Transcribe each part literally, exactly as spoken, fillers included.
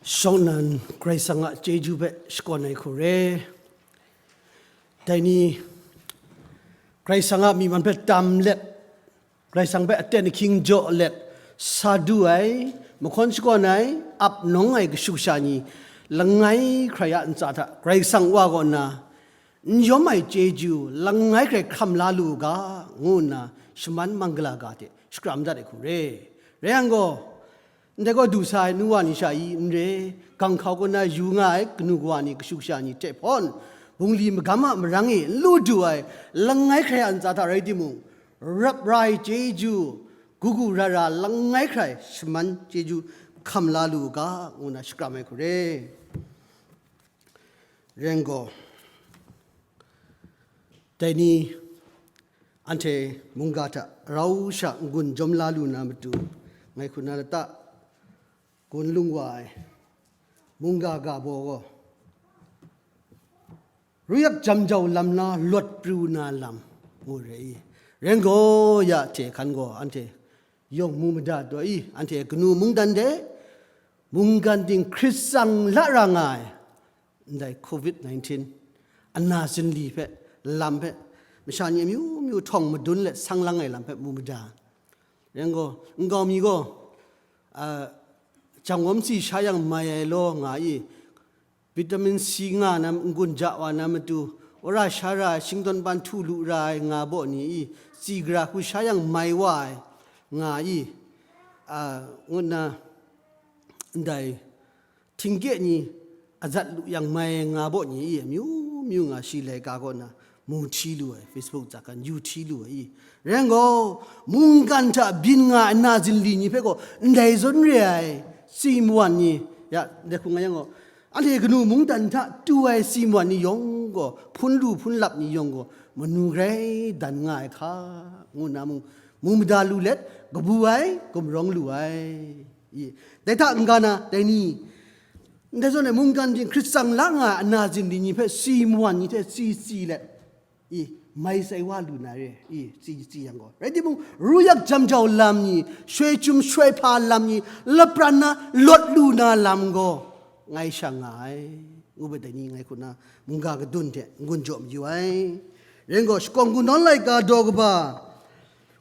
Shawng nnan Karai Kasang a chyeju hpe shakawn ai hku re. Dai ni, Karai Kasang a myi man hpe tam let, Karai Kasang hpe aten ahkying jaw let, sa du ai, mahkawn shakawn ai, ap nawng ai kashu kasha ni, langai hkrai a ntsa hta Karai Kasang Wa kaw nna, n yawm ai chyeju langai hkrai hkam la lu u ga, ngu nna shaman manggala ga hte shakram dat ai hku re. Rai yang gaw, ndai gaw du sa ai nu wa ni sha i n re, gang hkau kaw na yu nga ai kanu kawa ni, kashu kasha ni hte hpawn, bungli magam a marang e n lu du ai langai hkrai a ntsa hta rai timung, rap ra ai chyeju, gu gu ra ra langai hkrai shaman chyeju hkam la lu u ga, ngu nna shakram ai hku re. Rai yang gaw, dai ni anhte mungga hta rau sha n-gun jawm la lu na matu, ngai hku na lata gun lung wa ai mungga ga baw gaw, ruyak jam jau lam na lawt pru na lam ngu re i. Rai yang gaw, ya hte hkan gaw anhte yawng mu mada taw i, anhte kanu mungdan de, mungkan ting hkrit tsang la ra nga ai, ndai covid nineteen ana zinli hpe, lam hpe, masha ni amyu myu htawng madun let sang lang ai lam hpe mu mada. Rai yang gaw, nkau mi gaw, a, jangwawm si sha yang mai ai law nga i, vitamin C nga na, n-gun ja wa na matu, wora sha ra ai, shingdawn ban htu lu ra ai nga baw ni i, tsi gara hku sha yang mai wa ai nga i, a, ngu nna, ndai htingkye ni azat lu yang mai nga baw ni i, amyu myu nga shi laika kaw na mu hti lu ai, Facebook hta kan yu hti lu ai i. Rai yang gaw, mungkan hta byin nga ai na zinli ni hpe gaw ndai zawn re ai, tsi mawan ni, ya, ndai hku nga yang gaw, anhte kanu mungdan hta tu ai tsi mawan ni yawng gaw, hpun lu hpun lap ni yawng gaw, manu grai dan nga ai hka, ngu nna mung, mu mada lu let, kabu ai, gumrawng lu ai. I, dai hta n-ga na, dai ni, ndai zawn e mungkan ting hkrit tsang la nga ai ana zinli ni hpe tsi mawan ni hte tsi tsi let, i, mai sai wa lu na re, i, tsi tsi yang gaw. Rai timung, ruyak jam jau lam ni, shoi chyum shoi hpa lam ni, lapran na lawt lu na lam gaw, ngai sha nga ai, ngu bai dai ni ngai hku na mungga kadun hte n-gun jaw mayu ai. Rai yang gaw, shakawn gun nawn laika daw kaba,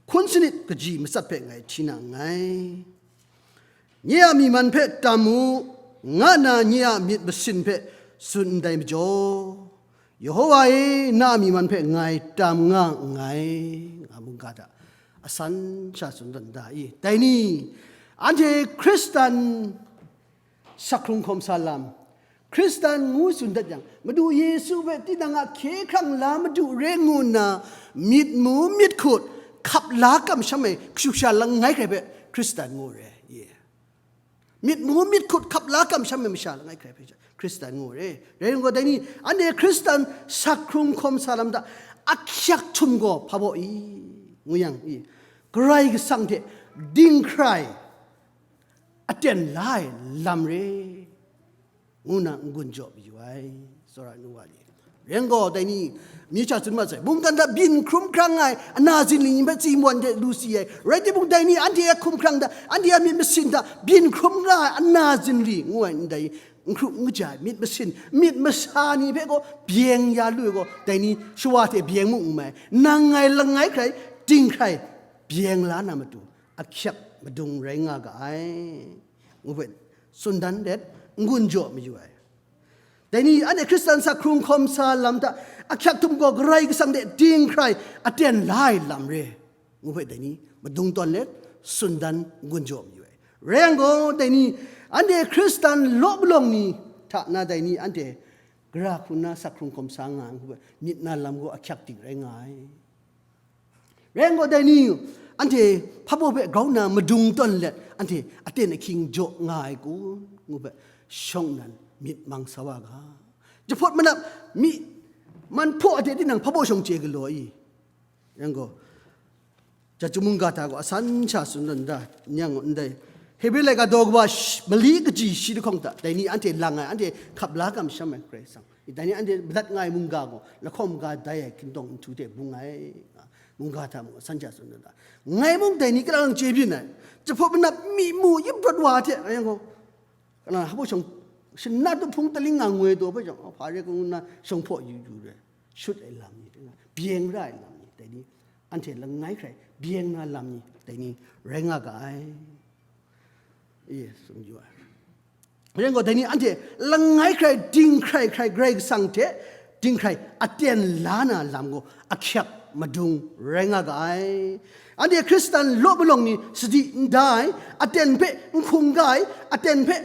hkun sanit kaji matsat hpe ngai hti na nngai. Nye a myi man hpe tam u, nga nna nye a myit masin hpe tsun ndai majaw, Yehova e, na a myi man hpe ngai tam nga nngai, nga mungga hta asan sha tsun dat nda i. Dai ni, anhte Hkristan sak hkrung hkawm sa lam, Hkristan ngu tsun dat yang, Madu Yesu hpe tinang a hkye hkrang la Madu re ngu nna, myit mu myit hkut, hkap la kamsham ai kashu kasha langai hkrai hpe Hkristan ngu re. Ye. Myit mu myit hkut, hkap la kamsham ai masha langai hkrai hpe Hkristan ngu re. Rai yang gaw, dai ni, anhte Hkristan sak hkrung hkawm sa lam hta ahkyak htum gaw hpa baw i, ngu yang i, Karai Kasang hte dinghkrai aten la ai lam re, ngu nna n-gun jaw mayu ai, tsawra ai nu wa ni. Rai yang gaw, dai ni, mi cha tsun mat sai, mungkan hta byin hkrum hkrang ai ana zinli ni hpe tsi mawan hte lu si ai, rai timung, dai ni anhte a hkum hkrang hta, anhte a myit masin hta byin hkrum nga ai ana zinli ngu ai ndai, n hkru n kaja ai myit masin, myit masa ni hpe gaw byeng ya lu ai gaw, dai ni shawa hte byeng mung n mai, nang ngai langai hkrai, dinghkrai byeng la na matu, ahkyak madung rai nga ga ai, ngu hpe tsun dan let, n-gun jaw mayu ai. Dai ni, anhte Hkristan sak hkrung hkawm sa lam hta ahkyak htum gaw Karai Kasang hte dinghkrai aten la ai lam re, ngu hpe dai ni madung tawn let, tsun dan n-gun jaw mayu ai. Rai yang gaw, dai ni, anhte Hkristan law malawng ni hta na dai ni, anhte gara hku nna sak hkrung hkawm sa nga ai, ngu hpe myit na lam gaw ahkyak ting rai nga ai. Rai yang gaw, dai ni, anhte hpa baw hpe grau nna madung tawn let, anhte aten ahkying jaw nga ai kun, ngu hpe shawng nnan myit mang sa wa ga. Jahpawt manap mi man hpaw a de tinang hpa baw shawng chye galaw i? Rai yang gaw, Jahtum mungga hta gaw asan sha tsun dan da, n yang gaw ndai Hebre laika daw kaba sh-, mali kaji shi lahkawng hta, dai ni anhte lang ai, anhte hkap la kamsham ai Karai Kasang. Dai ni anhte madat nga ai mungga gaw, lahkawng maga dai ai gindawng nhtu hte bung ai, nga, mungga hta mung asan sha tsun dan da. Ngai mung dai ni kalang lang chye byin ai, jahpawt manap mi mu yin prat wa hte, rai yang gaw, Kana hpa shang, shanat tu hpung taling nga ngoi taw hpe jang, hpa re kung nna shang hpaw yu yu re, shut ai lam ni, byen ra ai lam ni, dai ni, anhte langai hkrai byen na lam ni, dai ni, rai nga ga ai. Yes, sum yu ai. Yen gaw, dai ni anhte langai hkrai, dinghkrai hkrai, Karai Kasang hte dinghkrai aten la na lam gaw ahkyak madung rai nga ga ai. Anhte Hkristan law malawng ni sadi n da ai, aten hpe n hkungga ai, aten hpe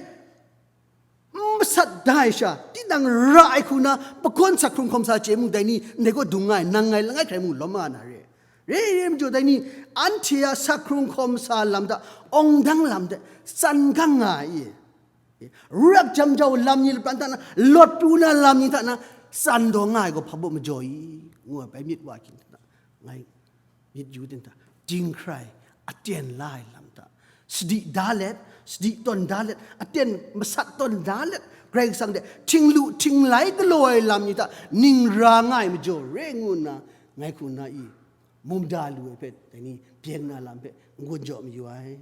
n masat da ai sha, tinang ra ai hku na, pagawn sa hkrung hkawm sa chye mung, dai ni ndai gaw dung nga ai, nang ngai langai hkrai mung lawm nga na re. Re re majaw, dai ni anhte a sa hkrung hkawm sa lam hta, awng dang lam hta, tsan gang nga ai. Rap jam jau lam ni lapran hta na, lawt pru na lam ni hta na, tsan daw nga ai gaw hpa baw majaw i, ngu ai bai myit wa hkying hta na, ngai myit yu din hta, dinghkrai, aten la ai lam hta, sadi da let, sadi tawn da let, aten masat tawn da let, Karai Kasang hte htinglu htinglai galaw ai lam ni hta ning ra nga ai majaw re ngu nna, ngai hku nna i, mum da lu ai hpe, dai ni, byen na lam hpe n-gun jaw mayu ai.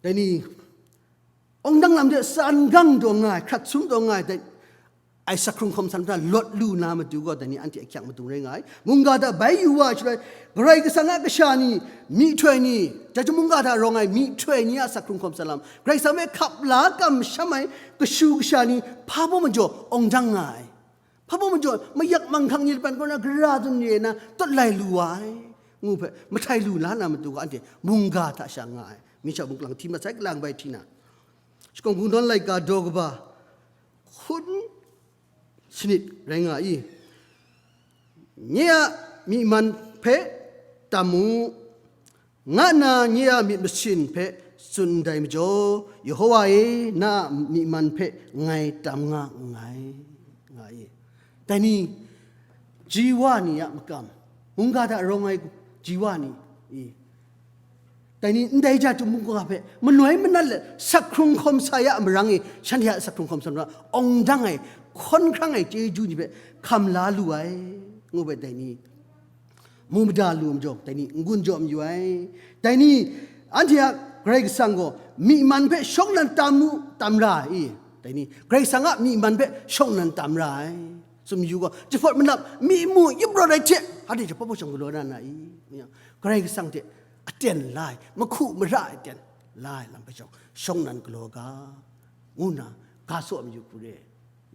Dai ni, awng dang lam de tsan gang daw nga ai, hkrat sum daw nga ai, dai ai sa hkrung hkawm sa lam hta lawt lu na matu gaw, dai ni anhte ahkyak madung rai nga ai. Mungga hta bai yu wa ai shaloi, Karai Kasang a kasha ni, myihtoi ni, dai chyum mungga hta rawng ai myihtoi ni a sa hkrung hkawm sa lam, Karai Kasang hpe hkap la kamsham ai kashu kasha ni, hpa baw majaw awng dang nga ai. Hpa baw majaw, mayak manghkang ni lapan kaw na gara dun re na, tawt lai lu wa ai, ngu hpe, mahtai lu la na matu gaw, anhte mungga hta sha nga ai. Mi sha mung lang hti mat sai, kalang bai hti na. Shakawn Kungdawn laika daw kaba hkun sanit rai nga i, nye a myi man hpe tam mu, nga nna nye a myit masin hpe tsun ndai majaw, Yehowa e, na a myi man hpe ngai tam nga nngai, nga i. Dai ni, ji wa ni a makam, mungga hta rawng ai ji wa ni, i, dai ni, ndai ja tu mungga hpe manoi manat let, sa hkrung hkawm sa ya a marang e, shanhte a sa hkrung hkawm sa na, awng dang ai, hkawn hkrang ai chyeju ni hpe hkam la lu ai, ngu bai dai ni, mu mada lu majaw, dai ni n-gun jaw mayu ai. Dai ni, anhte a Karai Kasang gaw myi man hpe shawng nan tam mu, tam ra ai i? Dai ni, Karai Kasang a myi man hpe shawng nan tam ra ai. Sumyu gaw, jahpawt manap, myi mu, yup rawt ai hte, hpa de jahpawt hpawt shawng galaw na na i? Karai Kasang hte aten la ai, mahku mara ai aten la ai lam hpe shawng, shawng nan galaw ga, ngu nna, ga saw mayu hku re.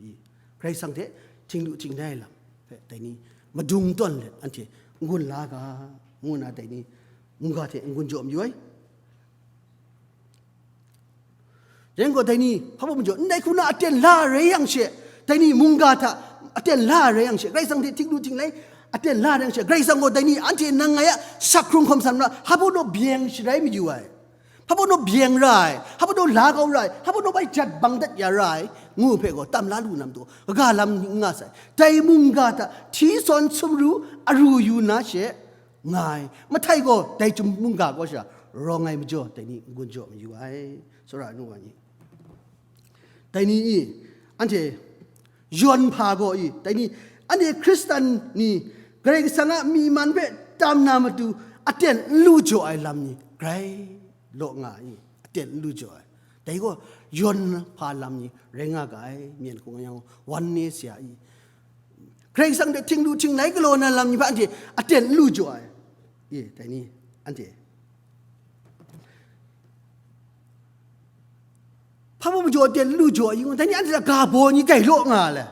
I, Karai Kasang hte htinglu htingnai lam hpe dai ni madung tawn let anhte n-gun la ga, ngu nna dai ni mungga hte n-gun jaw mayu ai. Dai gaw dai ni hpa baw majaw, ndai hku na aten la rai yang she, dai ni mungga hta aten la rai yang she, Karai Kasang hte htinglu htingnai aten la rai yang she, Karai Kasang gaw dai ni anhte nang ngai a sa hkrung hkawm sa na, hpa baw naw byeng sharai mayu ai. Hpa baw naw byeng ra ai, hpa baw naw la kau ra ai, hpa baw naw bai jat bang dat ya ra ai, ngu hpe gaw tam la lu na matu, kaga lam n nga sai. Dai mungga hta hti sawn sumru aru yu na she nga ai. Mahtai gaw dai chyum mungga kaw sha rawng ai majaw, dai ni n-gun jaw mayu ai, tsawra nu wa ni. Dai ni i, anhte yawn hpa gaw i, dai ni, anhte Hkristan ni Karai Kasang a myi man hpe tam na matu aten n lu jaw ai lam ni grai law nga ai, aten n lu jaw ai. Dai gaw yawn hpa lam ni rai nga ga ai, myen hkung yang wan ne sya i, Karai Kasang hte htinglu htingnai galaw na lam ni hpe anhte aten n lu jaw ai. E, dai ni, anhte hpa baw majaw aten lu jaw ai, dai ni anhte hta ga baw ni gai law nga le,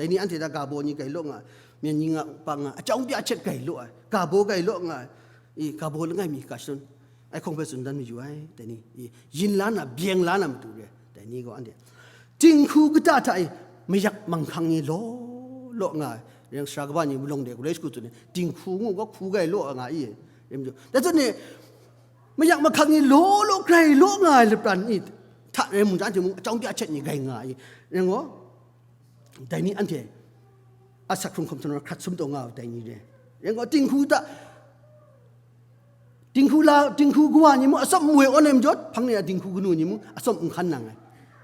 dai ni anhte hta ga baw ni gai law nga, myen ni nga, pa nga, achyawng pya chet gai law ai, ga baw gai law nga ai, i, ga baw langai mi ga shangun, ai hkawng hpe tsun dan mayu ai, dai ni, i, yin la na, byeng la na matu re, dai ni gaw anhte dinghku kata hta e mayak manghkang ni law law nga ai, yang sara kaba ni malawng de, galoi shagu tsun e, dinghku ngu ga hku gai law nga i, dai majaw, dai tsun e, mayak mahkang ni law law grai law nga ai lapran ni hta rai mung, anhte mung achyawng pya chet ni grai nga ai. Rai gaw, dai ni anhte a sa hkrung hkawm sa na hkrat sum taw nga ai dai ni re. Rai gaw, dinghku hta, dinghku la, dinghku kawa ni mung atsawm n woi awn ai majaw, hpang ni a dinghku kanu ni mung atsawm n hkan nang ai.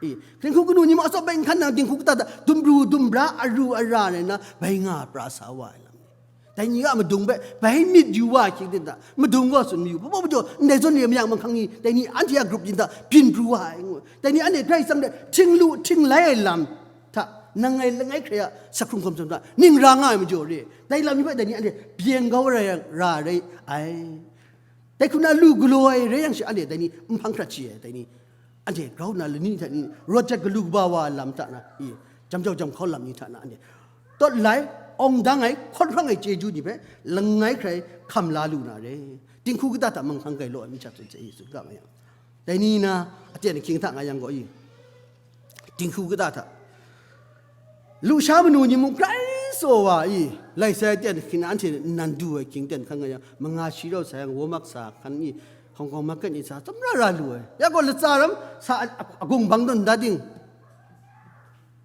I, dinghku kanu ni mung atsawm bai n hkan nang, dinghku kata hta dumbru dumbra aru ara rai nna bai nga pra sa wa ai lam ni. Dai ni a madung hpe bai myit yu wa ai hkying ten hta, madung gaw tsun mayu. Hpa majaw, ndai zawn re mayang manghkang ni, dai ni anhte a grup yin hta byin pru wa ai ngu. Dai ni anhte Karai Kasang hte hting lu hting lai ai lam hta, nang ngai langai hkrai a sakhkrung hkawm hta, ning ra nga ai majaw re. Dai lam ni hpe dai ni anhte byen kau ra, ra rai ai. Dai hku na lu galaw ai rai yang shi, anhte dai ni nhpang hkrat shi ai, dai ni anhte grau na lani hta ni, rawt jat galu kaba wa ai lam hta na, i, jam jau jam hkau lam ni hta na, anhte tawt lai, awng dang ai, hkawn hkrang ai chyeju ni hpe langai hkrai hkam la lu na re. Dinghku kata hta manghkang gai law ai myit sha tsun hte i tsun ga ma yang, dai ni na aten ahkying hta nga yang gaw, i, dinghku kata hta, lusha manu ni mung grai tsaw wa i, lai sai ten hkin anhte nnan du ai hkying ten hkan nga yang, manga shi rau sa yang, Walmart sa hkan i, Hong Kong market ni sa, tsawmra ra lu ai. Ya gaw latsa ram sa a-, agung bang tawn da ding,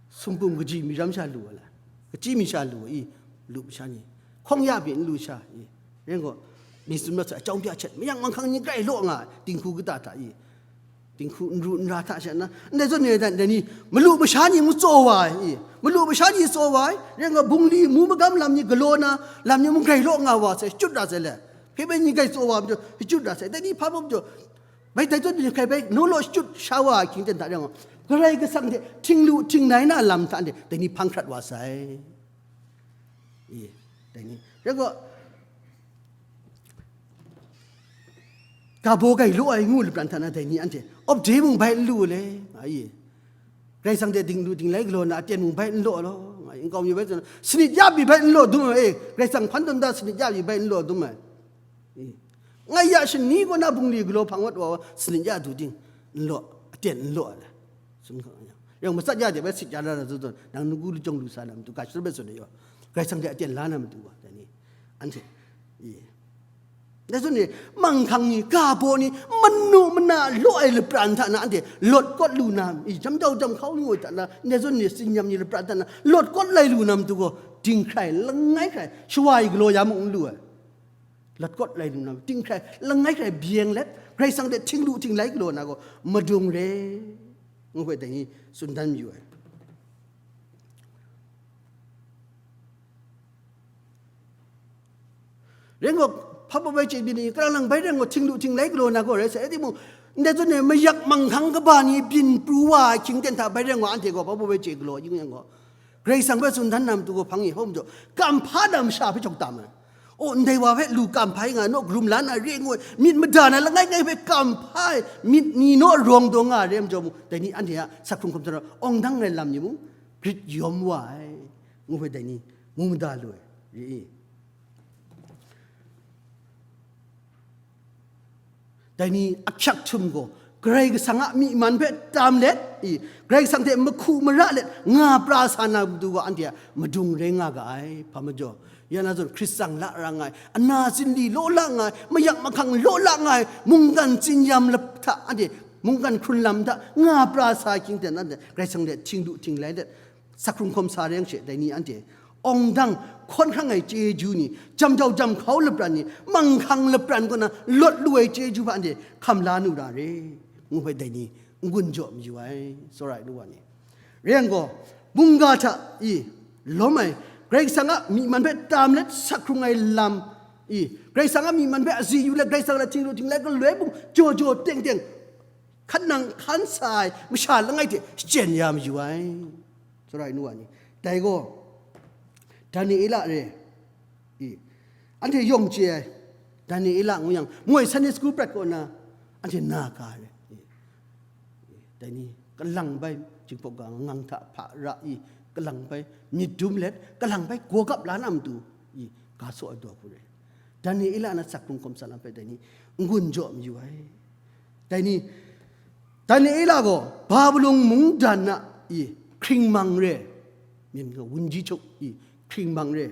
sumpum kaji mi ram sha lu ai la, kaji mi sha lu ai i, lu masha ni, hkawng ya pyi n lu sha i, ren gaw, mi tsun mat sa, chyawm pya hkyet, mayang manghkang ni grai law nga ai, dinghku kata hta i, dinghku n ru n ra hta sha na, ndai zawn ni dan, dai ni, malu masha ni mung tsaw wa ai i, malu masha ni tsaw wa ai, ren gaw, bungli mu magam lam ni galaw na, lam ni mung grai law nga wa sai, shachyut ra sai le, hpe bai ni grai tsaw wa majaw, shachyut ra sai, dai ni hpa majaw, bai dai zawn ni hkrai bai, naw law shachyut sha wa ai hkying ten hta ren gaw, Karai Kasang hte hting lu hting lai na lam hta de, dai ni hpang hkrat wa sai. I, dai ni, rai gaw, ga baw gai law ai ngu lapran hta na dai ni anhte, op de mung bai n lu le, nga i. Karai Kasang hte ding lu ding lai galaw na aten mung bai n law law, nga i. Nkau mi bai tsun, sanit ya pyi bai n law dum ai, e, Karai Kasang hpan tawn da sanit ya pyi bai n law dum ai. I, ngai ya shani kaw na bungli galaw hpang wat wa, sanit ya du ding, n law, aten n law ai. Tsun hkawng yang, yang matsat ya de bai sit ya la na zawn, nang ngu lajawng lu sa na matu, ga shadawn bai tsun ai yaw, Karai Kasang de aten la na matu wa, dai ni, anhte, i, dai zawn ni, manghkang ni, ga baw ni, manu mana law ai lapran hta na, anhte lawt kawt lu na, i, jam dau jam hkau ni ngoi hta na, dai zawn ni, tsin-yam ni lapran hta na, lawt kawt lai lu na matu gaw, ding hkrai, langai hkrai, shawa i galaw ya mung n lu ai. Lawt kawt lai lu na, ding hkrai, langai hkrai byeng let, Karai Kasang hte hting lu hting lai galaw na gaw, madung re, ngu hpe dai ni tsun dan mayu ai. Ren gaw, hpa baw bai chye byin ni, karang lang bai ren gaw, hting lu hting lai galaw na gaw rai sai, rai timung, ndai zawn e mayak manghkang kaba ni byin pru wa ai hkying ten hta bai ren gaw, anhte gaw hpa baw bai chye galaw, yin yang gaw, Karai Kasang hpe tsun dan na matu gaw hpang e hkawm jaw, kamhpa na masha hpe jaw tam ai. O, ndai wa hpe lu kamhpa i nga, naw karum la na re ngu ai, myit mada na langai ngai hpe kamhpa ai, myit ni naw rawng daw nga ai re ai majaw mung, dai ni anhte a sak hkrung hkawm hta na, awng dang ai lam ni mung, grit yawm wa ai, ngu hpe dai ni, mu mada lu ai, re i. Dai ni ahkyak htum gaw, Karai Kasang a myi man hpe tam let, i, Karai Kasang hte mahku mara let nga pra sa na matu gaw, anhte a madung rai nga ga ai, hpa majaw, ya na zawn Hkrit tsang la ra nga ai, ana zinli law la nga ai, mayak mahkang law la nga ai, mungkan tsin-yam lap hta, anhte mungkan hkrun lam hta nga pra sa ai hkying ten, anhte Karai Kasang hte hting lu hting lai let, sak hkrung hkawm sa re yang she, dai ni anhte awng dang hkawn hkrang ai chyeju ni, jam jau jam hkau lapran ni, manghkang lapran kaw na lawt lu ai chyeju hpe anhte hkam la nu ra re, ngu hpe dai ni n-gun jaw mayu ai, tsawra ai nu wa ni. Re yang gaw, mungga hta i lawm ai, Karai Kasang a myi man hpe tam let sak hkrung ai lam i, Karai Kasang a myi man hpe azi yu let, Karai Kasang a hting lu hting lai galoi mung jaw jaw teng teng, hkan nang hkan sa ai masha langai hte shachyen ya mayu ai, tsawra ai nu wa ni. Dai gaw, Daniela re, i, anhte yawng chye ai, Daniela ngu yang, moi Sunday school prat kaw na, anhte na ga ai re, i, i, dai ni, kalang bai, jingpawk ga ngang hta hpa ra i, kalang bai myit dum let, kalang bai gaw gap la na matu, i, ga saw ai daw hku re. Daniela na sak hkrung hkawm sa lam hpe dai ni, n-gun jaw mayu ai. Dai ni, Daniela gaw Babilon mungdan na i hkringmang re, myit gaw wunji chuk i hkringmang re.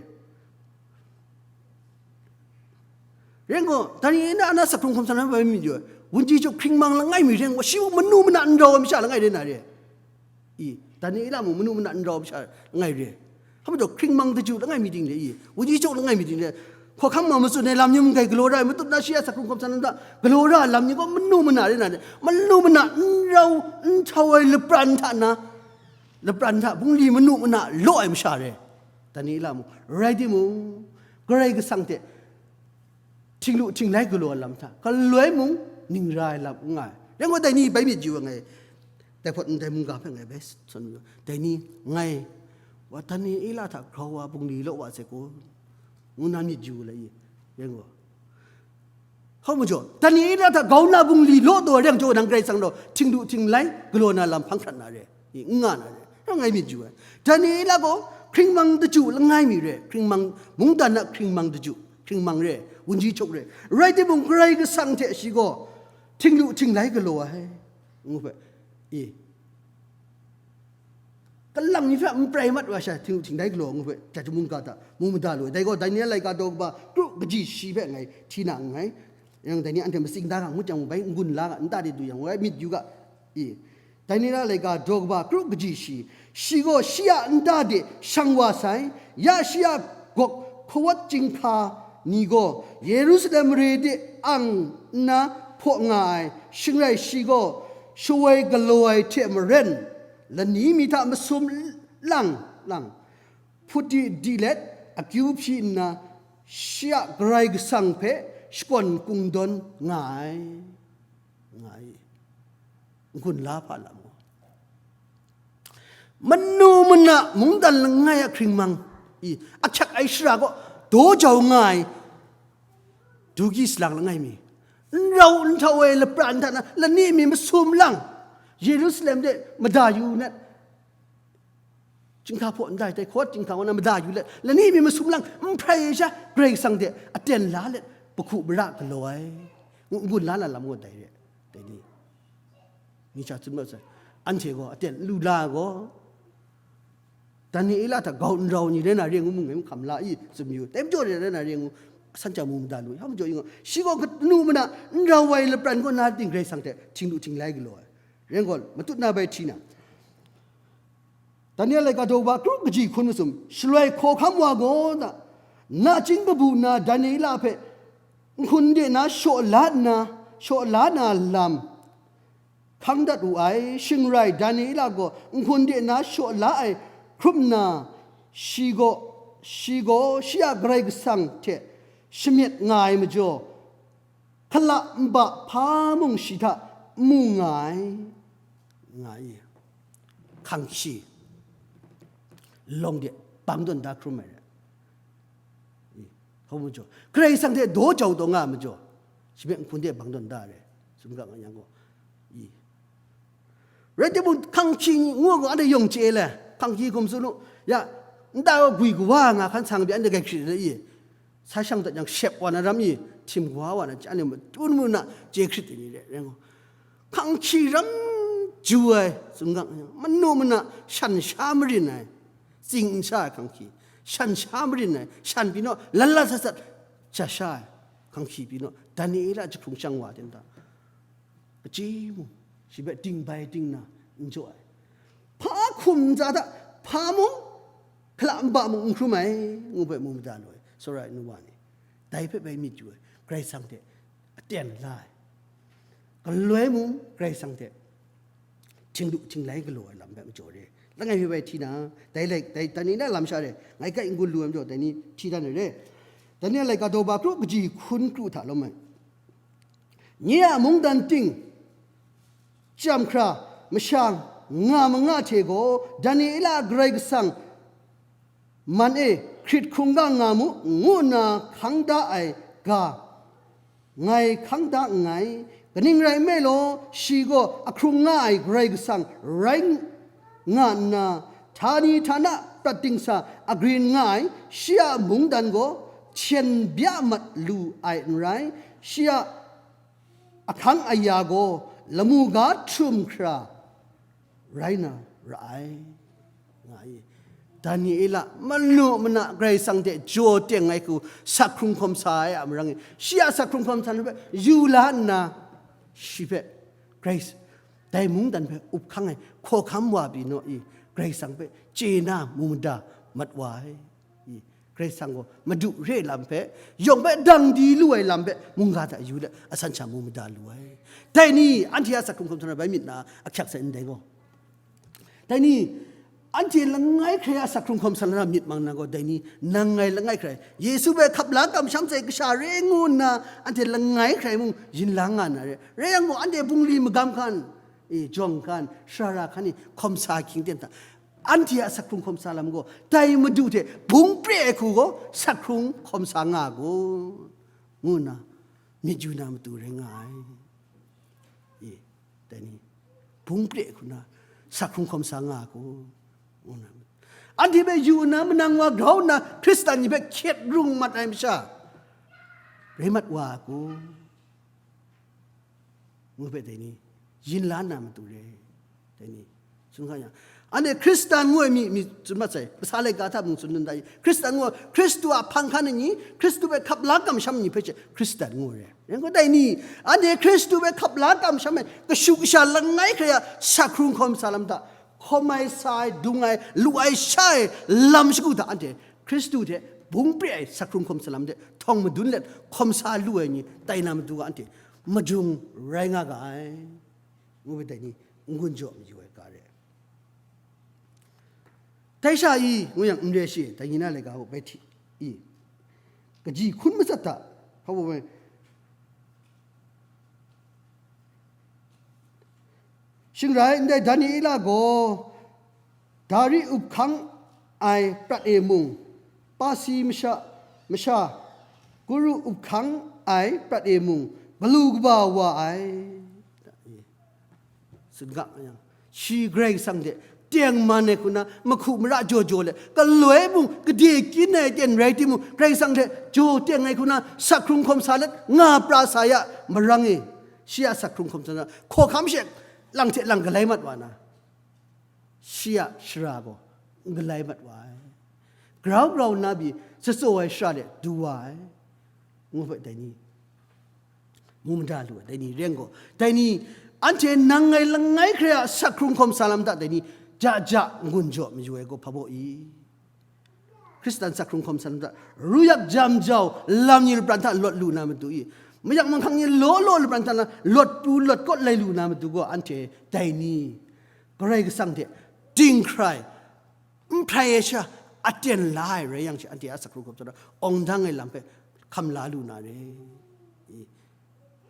Ren gaw, Daniela na sak hkrung hkawm sa na bai myit jaw ai, wunji chuk hkringmang langai mi ren gaw, shi mung manu mana n rau ai masha langai re na re. I, Daniela mung manu mana n rau ai masha langai re. Hpa majaw hkringmang daju langai mi ting re i, wunji chuk langai mi ting re. Hkawhkam ma matsun ai lam ni mung grai galaw ra ai, matut na shi a sak hkrung hkawm sa na hta galaw ra ai lam ni gaw manu mana re na re. Manu mana n rau, n htau ai lapran hta na, lapran hta bungli manu mana law ai masha re. Daniela mung, rai timung, Karai Kasang hte htinglu htinglai galaw ai lam hta, galoi mung ning ra ai lam n nga ai. Rai ngai, dai ni bai myit yu ai ngai, dai hpawt ndai mungga hpe ngai bai san yu, dai ni ngai, wa Daniela hta grau wa bungli law wa sai kun, ngu na myit yu lai i, rai ngai. Hkau majaw, Daniela hta grau na bungli law taw ai rai yang jaw, nang Karai Kasang gaw htinglu htinglai galaw na lam hpang hkrat na re, i, n nga na re, rai ngai myit yu ai. Daniela gaw hkringmang daju langai mi re, hkringmang, mungdan a hkringmang daju, hkringmang re, wunji hkyaw re, rai timung, Karai Kasang hte shi gaw htinglu htinglai galaw ai, ngu hpe, i, kalang ni hpe n prai mat wa sha, htinglu htinglai galaw ngu hpe, hta mungga hta mu mada lu ai. Dai gaw, Daniela laika daw kaba kru kaji shi hpe ngai hti na nngai. Yang dai ni anhte matsing da ga ngut yang, bai n-gun la ga, nta de du yang, woi myit yu ga, i. Daniela laika daw kaba kru kaji shi, shi gaw shi a nta de shang wa sai, ya shi a gawk hkawat chyinghka ni gaw Yerusalem mare de ang nna hpaw nga ai, shing rai shi gaw shawoi galaw ai hte maren, lani mi hta masum lang lang, hput di di let, akyu hpyi nna, shi a Karai Kasang hpe shakawn kungdawn nga ai, nga ai. N-gun la hpa lam gaw, manu mana mungdan langai a hkringmang, i, ahkyak ai shara gaw daw jau nga ai, dugyi salang langai mi, n rau n htau ai lapran hta na lani mi masum lang, Yerusalem de mada yu let, chyinghka hpaw ndai tai hkawt chyinghka wa na mada yu let, lani mi masum lang n hprai ai sha, Karai Kasang de aten la let, pahku mara galaw ai, ngu n-gun la na lam gaw dai re, dai ni. Ni cha tsun mat sai, anhte gaw aten n lu la gaw, Daniela hta grau n rau ni rai na re ngu mu ngai, n hkam la i, tsun yu, dai majaw re rai na re ngu, san chyang mu mada lu, ya majaw i nga, shi gaw kanu mana n rau ai lapran gaw na ting Karai Kasang hte htinglu htinglai galaw ai, rai gaw, matut na bai hti na. Daniela laika daw ba kru kaji hkun masum, shaloi hkawhkam wa gaw na, nachying kabu na Daniela hpe nhkun de na shaw la nna, shaw la na lam hkang dat wu ai. Shing rai, Daniela gaw nhkun de na shaw la ai hkrum nna, shi gaw, shi gaw shi a Karai Kasang hte shamyet nga ai majaw, hkala nba hpa mung shi hta n mu nga ai, nga i. Hkanghkyi, lawng de bang tawn da hkrum ai re. I, hkau majaw, Karai Kasang hte daw jau taw nga ai majaw, shi hpe nhkun de bang tawn da ai re, tsun ga nga yang gaw, i. Rai timung, hkanghkyi ngu gaw, anhte yawng chye le, hkanghkyi hkum tsun u, ya, nta gaw gwi kawa nga hkan sang pyi, anhte grai hkrit ai, i. Sa shang dat yang shep wa na ram i, htim wa wa na, anhte matun mu na chye hkrit ai ni re, rai ngu. Hkanghkyi ram ju ai, tsun ga, manu mana shan sha marin ai, tsing n sha ai hkanghkyi, shan sha marin ai, shan pyi naw, lan lan sat sat sha sha ai hkanghkyi pyi naw, Daniela jahkrung shang wa ten ta, kaji mung, shi hpe ding bai ding na n jaw ai, hpa hkum ntsa hta, hpa mung, hkala nba mung n hkrum ai, ngu hpe mu mada lu ai, Sara ai nu wa ni, dai hpe bai myit yu ai, Karai Kasang hte aten la ai, galoi mung Karai Kasang hte htinglu htinglai galaw ai lam hpe majaw re. Langai hpe bai hti na, dai lai, dai, dai ni na lam sha re, ngai kai n-gun lu ai majaw, dai ni hti dan ai re. Daniela laika daw ba kru kaji hkun kru hta lawm ai. Nye a mungdan ting chyam hkra masha nga manga hte gaw, Daniela a Karai Kasang man e hkrit hkungga nga mu, ngu nna hkang da ai ga, ngai hkang da nngai. Kaning rai nme law, shi gaw ahkrung nga ai Karai Kasang rai nga nna, htani htana prat dingsa agrin nga ai, shi a mungdan gaw hten bya mat lu ai n rai, shi a ahkang aya gaw lamu ga htum hkra rai na ra ai, nga ai. Daniela manu mana Karai Kasang hte jaw teng ai hku sak hkrung hkawm sa ai a marang e, shi a sak hkrung hkawm sa ai hpe yu la nna, shi hpe Karai, dai mungdan hpe up hkang ai hkawhkam wa pyi naw i, Karai Kasang hpe chye na mu mada mat wa ai. I, Karai Kasang gaw madu re lam hpe, yawng hpe dang di lu ai lam hpe mungga hta yu let, asan sha mu mada lu ai. Dai ni, anhte a sak hkrung hkawm sa na bai myit na, ahkyak sai ndai gaw. Dai ni, Anhte langai hkrai a sak hkrung hkawm sa na myit mang na gaw, dai ni nang ngai langai hkrai, Yesu hpe hkap la kamsham sai kasha re ngu nna, anhte langai hkrai mung yin la nga na re. Rai yang gaw, anhte bungli magam hkan, e, jawng hkan, sara ra hkan ni hkawm sa hkying ten hta, anhte a sak hkrung hkawm sa lam gaw, dai Madu hte bung pre ai hku gaw sak hkrung hkawm sa nga gaw, ngu nna myit yu na matu rai nga ai. E, dai ni, bung pre hku na, sak hkrung hkawm sa nga ku, ngu na, anhte hpe yu nna, manang wa grau nna, Hkristan ni hpe hkyet rung mat ai masha, rai mat wa ku, ngu hpe dai ni, yin la na matu re. Dai ni, tsun hkra yang, anhte Hkristan ngu ai mi, mi tsun mat sai, kasa laika hta mung tsun dun da i, Hkristan ngu ai, Hkristu a hpang hkan ai ni, Hkristu hpe hkap la kamsham ai ni hpe she Hkristan ngu ai re. Yang gaw dai ni, anhte Hkristu hpe hkap la kamsham ai, kashu kasha langai hkrai a sak hkrung hkawm sa lam hta, hkawm ai, sa ai, dung ai, lu ai, sha ai lam shagu hta anhte Hkristu hte bung pre ai sak hkrung hkawm sa lam de htawng madun let hkawm sa lu ai ni tai na matu ga anhte majung rai nga ga ai. Ngu ai dai ni, n-gun jaw mayu ai ga re. Dai sha i, ngu yang n re shi, dai ni na laika hku bai hti i, kaji hkun matsat hta, hpa baw bai, shing rai, ndai Daniela gaw Dari up hkang ai prat e mung, Pasi masha, masha, Kuru up hkang ai prat e mung, galu kaba wa ai. Tsun ga yang, shi Karai Kasang hte tengman ai hku na, mahku mara jaw jaw let, galoi mung, gade kyin ai aten rai timung, Karai Kasang hte jaw teng ai hku na, sak hkrung hkawm sa let, nga pra sa ya, marang e, shi a sak hkrung hkawm sa na, hkawhkam she lang hte lang galai mat wa na, shi a shara gaw n galai mat wa ai. Grau grau nna pyi, tsatsaw ai shara de du wa ai, ngu hpe dai ni, mu mada lu ai, dai ni ren gaw, dai ni, anhte nang ngai langai hkrai a sak hkrung hkawm sa lam hta, dai ni, ja ja n-gun jaw mayu ai gaw hpa baw i? Hkristan sak hkrung hkawm sa lam hta, ru yak jam jau lam ni lapran hta lawt lu na matu i? Mayak manghkang ni law law lapran hta na lawt pru lawt kawt lai lu na matu gaw, anhte dai ni, Karai Kasang hte ting hkrai, n hprai ai sha, aten la ai rai yang she, anhte a sak hkrung hkawm sa na, awng dang ai lam hpe hkam la lu na re. I,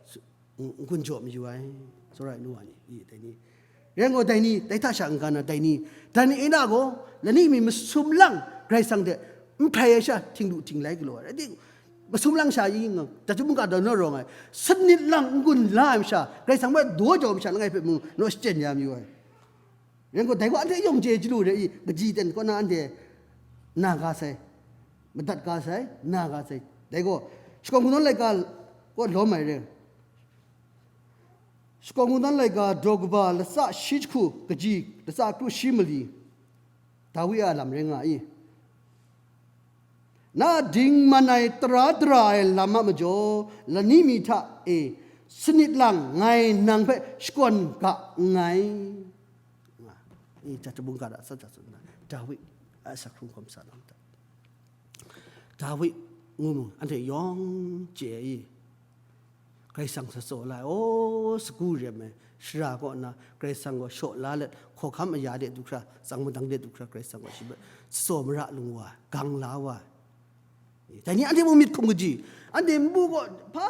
su-, n-, n-gun jaw mayu ai, tsawra ai nu wa ni, i, dai ni. Ren gaw, dai ni, dai hta sha n-ga na, dai ni, Daniela gaw, lani mi masum lang Karai Kasang hte n hprai ai sha, htinglu htinglai galaw ai. Rai timung, masum lang sha i nga, datu mungga da naw rawng ai, sanit lang n-gun la ai masha, Karai Kasang hpe daw jau ai masha langai hpe mung, naw shachyen ya mayu ai. Ren gaw, dai gaw anhte yawng chye chyalu re i, kaji ten kaw na anhte na ga sai, madat ga sai, na ga sai. Dai gaw, Shakawn Kungdawn laika kaw lawm ai re. Shakawn Kungdawn laika daw kaba latsa shi jahku kaji, latsa kru shi mali, Dawi a lam rai nga i? Na dingman ai tara dara ai lam a majaw, lani mi hta e sanit lang ngai nang hpe shakawn ga nngai. Nga, i, Jahta bungga da sa, Dawi a sak hkrung hkawm sa lam hta. Dawi ngu mu, anhte yawng chye ai i? Karai Kasang sa tsaw la ai, o, sagu rem ai, shara kaw nna Karai Kasang gaw shaw la let, hkawhkam aya de du hkra, tsang madang de du hkra, Karai Kasang gaw shi hpe sa tsaw mara lung wa ai, gang la wa ai. Dai ni anhte mung myit hkum kaji, anhte npu gaw hpa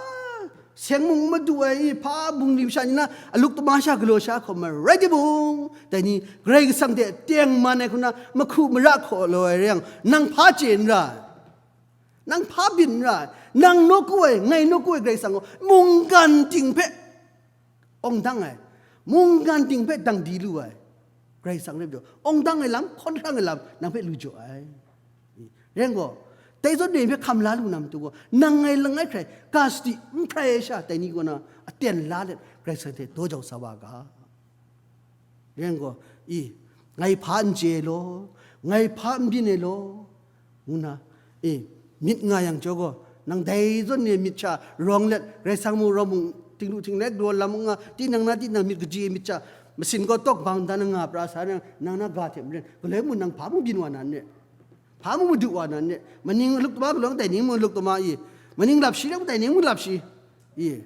seng mung n madu ai, hpa bungli masha ni na aluk tama sha galaw sha hkawm ai rai timung, dai ni Karai Kasang hte tengman ai hku na mahku mara hkaw law ai rai yang, nang hpa chye n ra ai. Nang hpa byin n ra ai, nang nawku ai, ngai nawku ai Karai Kasang gaw mungkan ting hpe awng dang ai, mungkan ting hpe dang di lu ai Karai Kasang rai pyi, awng dang ai lam, hkawn hkrang ai lam, nang hpe lu jaw ai. Ren gaw, dai zawn ni hpe hkam la lu na matu gaw, nang ngai langai hkrai, ga sadi n hprai ai sha, dai ni kaw na aten la let, Karai Kasang hte daw jau sa wa ga. Ren gaw, i, ngai hpa n chye ai law, ngai hpa n byin ai law, ngu na, i, myit nga yang jaw gaw, nang dai zawn ni myit sha rawng let, Karai Kasang mung, rawng mung, ting lu ting let, daw lam mung nga, tinang na tinang myit kaji myit sha, masin gaw tawk bang dan nga pra sa nang, nang na ga hte maren, galoi mung nang hpa mung byin wa na n re. Hpa mung madu wa na n re. Maning luk tama palawng, dai ning mung luk tama i. Maning lap shi yang, dai ning mung lap shi i.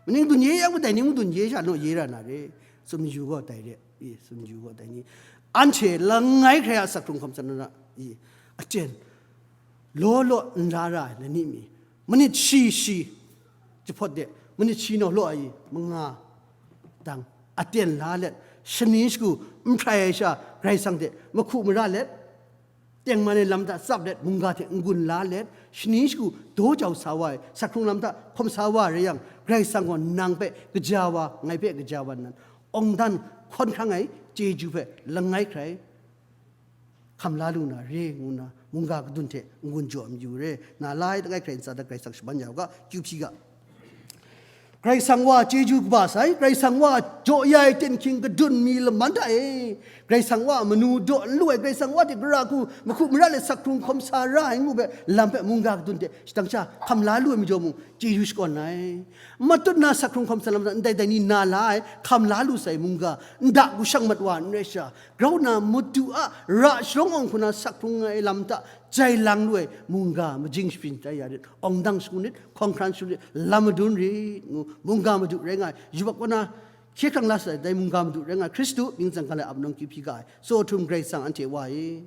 Maning dun ye yang, dai ning mung dun ye sha naw ye ra na re. Tsun yu gaw dai re. I, tsun yu gaw dai ni, anhte langai hkrai a sak hkrung hkawm sa na ra i, aten law law n la ra ai lani mi, manit shi shi jahpawt de, manit shi naw law ai manga dang aten la let, shaning shagu n hprai ai sha Karai Kasang hte mahku mara let, tengman ai lam hta tsap let, mungga hte n-gun la let, shaning shagu daw jau sa wa ai, sak hkrung lam hta hkawm sa wa rai yang, Karai Kasang gaw nang hpe kaja wa, ngai hpe kaja wa nnan, awng dan hkawn hkrang ai chyeju hpe langai hkrai hkam la lu na re, ngu nna mungga kadun hte n-gun jaw mayu re. Na la ai langai hkrai ntsa da Karai Kasang shaban ya u ga, kyu hpyi ga. Karai Kasang wa chyeju kaba sai, Karai Kasang wa jaw ya ai ten hkying kadun mi laman hta e, Karai Kasang wa manu daw n lu ai, Karai Kasang wa hte gara hku mahku mara let sak hkrung hkawm sa ra ai ngu hpe lam hpe mungga kadun hte shadang sha hkam la lu ai majaw mung, chyeju shakawn ai. Matut na sak hkrung hkawm sa lam hta ndai dai ni na la ai, hkam la lu sai mungga, nda ku shang mat wa n rai sha, grau na madu a ra sharawng awng hku na sak hkrung ai lam hta jai lang lu ai mungga majing shapring tai ya rit, awng dang shangun rit, hkawng hkran shangun rit, lam madun rit ngu, mungga madu rai nga ai, yubak kaw na hkye hkrang la sa ai dai mungga madu rai nga ai, Hkristu mying tsang hkam lai ap nang kyu hpyi ga ai, tsaw htum Karai Kasang anhte wa e.